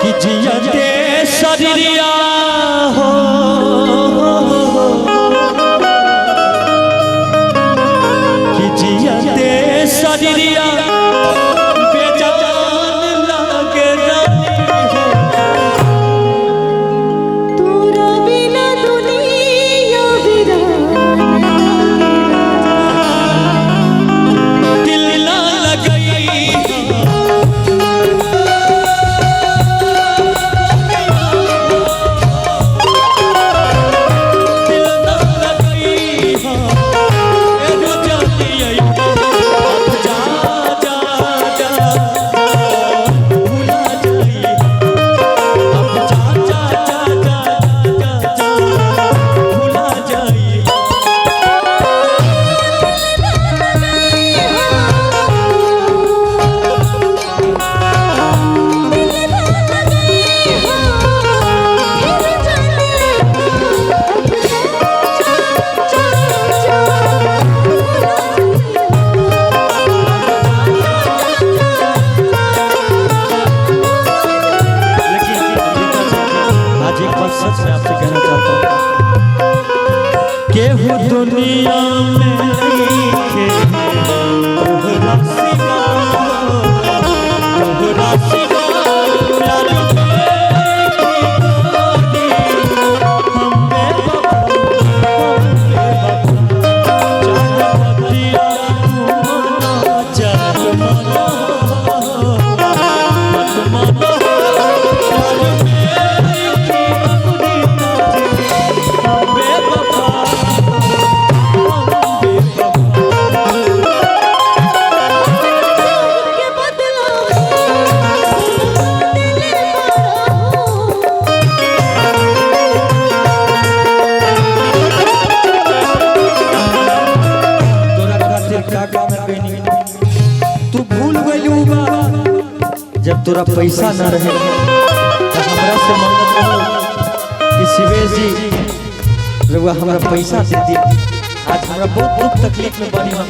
कि जियते शरीरिया हो, कि जियते शरीरिया बेजान लागे रानी हो। तोरा बिना दुनिया वीरान लागे राजा। दिल ना लगई दिल ना लगई हो, ए जो जानी आई अब जा जा जा भुला जाई, अब जा जा जा जा जा जा भुला जाई। लेकिन आज एक बात सच में आपसे कहना चाहता हूँ, केहू दुनिया में नइखे तोहरा सिवा, तोहरा सिवा प्यार में की हम बेवफा, हम बेवफा। चाहे बतिया तू माना, चाहे माना मत माना, प्यार में की अपनी हम बेवफा, हम बेवफा। तोरा खातिर का का मैं कइनी, तू भूल गइलू बा। जब तोरा पैसा ना रहे तो हमरा से मांगत रहो कि शिवेश जी रउआ हमरा पैसा दे दी, आज हमरा बहुत दुख तकलीफ में बानी हम।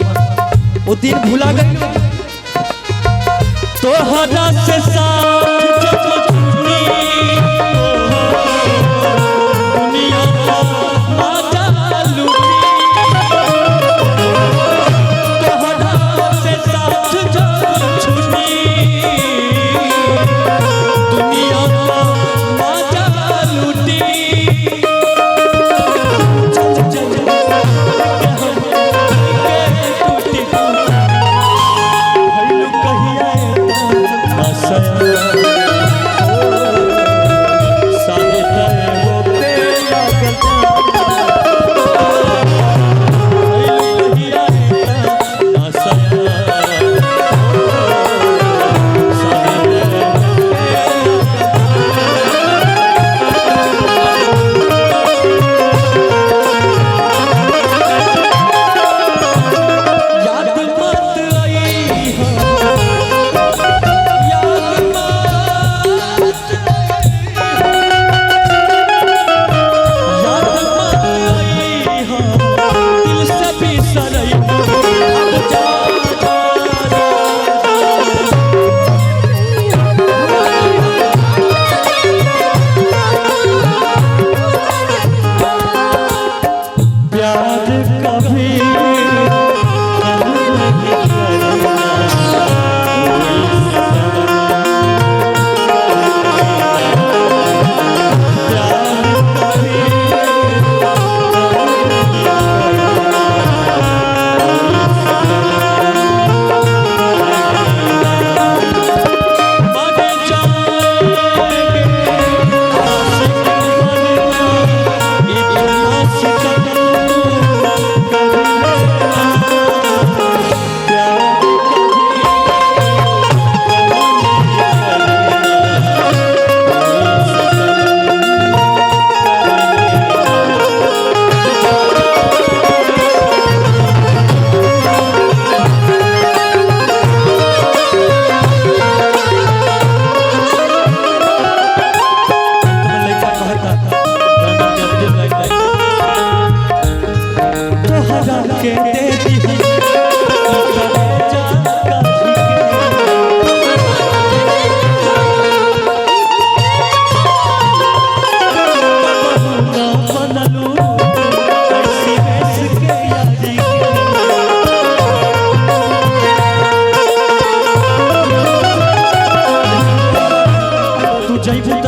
वो दिन भुला गइलू। तोहरा से साथ जब छूटी, दुनिया माजा लूटी। तोहरा से साथ जब छूटी, दुनिया माजा लूटी। चल चल हम के टूटी, भइलू कहिया एतना सारे तय होते लागल भइलू कहिया एतना सारे तय होते लागल। याद मत आई हो, याद मत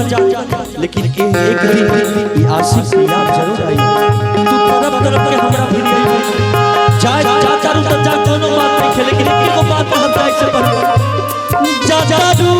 जा, लेकिन एक दिन ई आशिक के याद जरूर आई। तू तरफ तरफ के हमरा भी आई जाए जा तारू त जा, कोनो बात नहीं, लेकिन एगो बात हम जाए से पहले जा जादू।